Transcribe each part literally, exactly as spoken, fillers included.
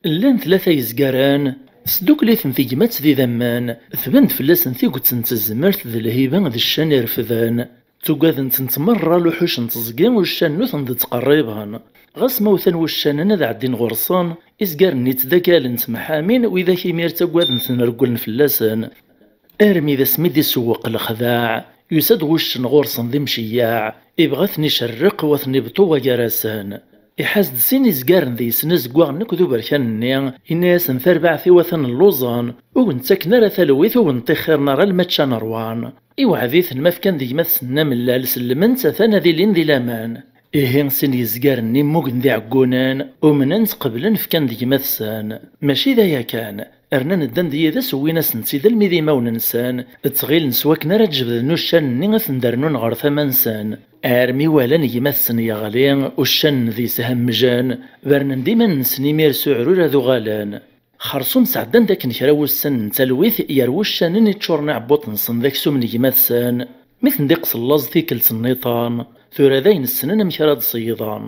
Llan tlata yezgaren, tesdukkel-iten tegmat d idammen, tban-d fell-asen tiget n tezmert d lhiba d ccan irefden. Ttuggaden-tent merra luḥuc n teẓgi, uccanen ur ten-d-ttqerriben. Ɣas ma utan wuccanen ad ɛeddin ɣur-sen, izgaren-nni ttdagalen ttemḥamin, widak imir ttaggaden-ten, regglen fell-asen. Armi d asmi d-isewweq lexdeɛ, yusa-d wuccen ɣur-sen d imceyyeɛ, ibɣa ad ten-icerreq u ad ten-ibṭu wagar-asen. Iḥaz-d sin izgaren deg-sen azeggaɣ-nni akked uberkan-nni, yenna-yasen: "Tarbaɛt-iw atan lluẓen, ur wen-ttaken ara talwit, ur wen-ṭṭixxiren ara alma ččan ṛwan." Iwɛed-iten ma fkan d gma-tsen amellal, sellmen-tt, atan ad ilin di laman. Ihi sin yezgaren-nni mmugen d iɛeggunen, umnen-tt, qeblen, fkan d gma-tsen. Mačči d aya kan, rnan ddan-d yid-s, wwin-asen-tt-id almi d imawen-nsen, ttɣilen s wakken ara d-jebden uccan-nni ad ten-d-rnun ɣer tama-nsen. Armi walan gma-tsen yeɣli, uccanen deg-s hemmjen, bernen-d iman-nsen imir s uɛrur ad uɣalen. Xersum sɛeddan-d akken kra wussan n talwit, yerwa uccanen iččuren iɛebbuṭ-nsen d aksum n gma-tsen. Mi ten-d-iqqes llaẓ tikkelt nniḍen, tura dayen ssnen amek ara d-ṣeyḍen.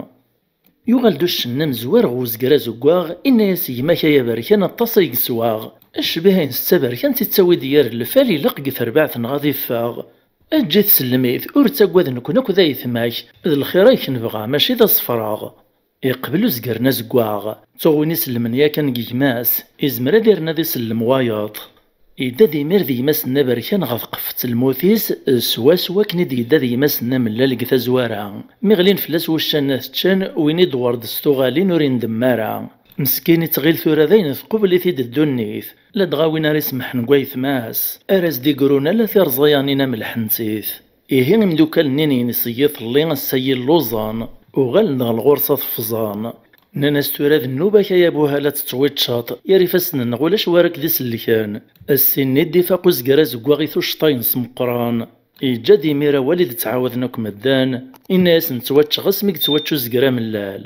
Yuɣal-d uccen amezwar ɣer uzger azeggaɣ, inna-yas: "Gma-k ay aberkan, aṭas ay yeswaɣ. Acbih ayen s taberkant i ttawi-d yir lfal, ilaq deg terbaɛt neɣ ad iffeɣ. Eǧǧ-it sellem-it, ur ttaggad, nekkni akk d ayetma-k, d lxir ay k-nebɣa, mačči d asefreɣ." Iqbel uzger n azeggaɣ, tuɣ win isellmen yakan deg gma-s, izmer ad irn ad isellem wayeḍ. Yedda d imir d gma-s n aberkan ɣer tqeffet n lmut-is, swaswa akken i d-yedda d gma-s n amellal deg tazwara. Mi ɣlin fell-as wuccanen ad t-ččen, win i d-werḍ s tuɣalin ur indem ara. Meskin ittɣil tura dayen tqubel-it-id ddunit, ladɣa win ara isemḥen deg wayetma-s, ara s-d-igrun ala tirẓayanin am lḥentit. Ihi imdukal-nni-ines n yiḍelli ass-agi lluẓen, uɣalen-d ɣer lɣur-s ad ffẓen. Nnan-as: "Tura d nnuba-k ay abuhal ad tettwiččeḍ, yer ifassen-nneɣ ulac wara k-d-isellken." Ass-inni d-ifaq uzger azeggaɣ i tuccḍa-ines meqqren. Yeǧǧa-d imir awal i d-ttɛawaden akk medden, inna-yasen: "Ttwaččeɣ asmi yettwačč uzger amellal."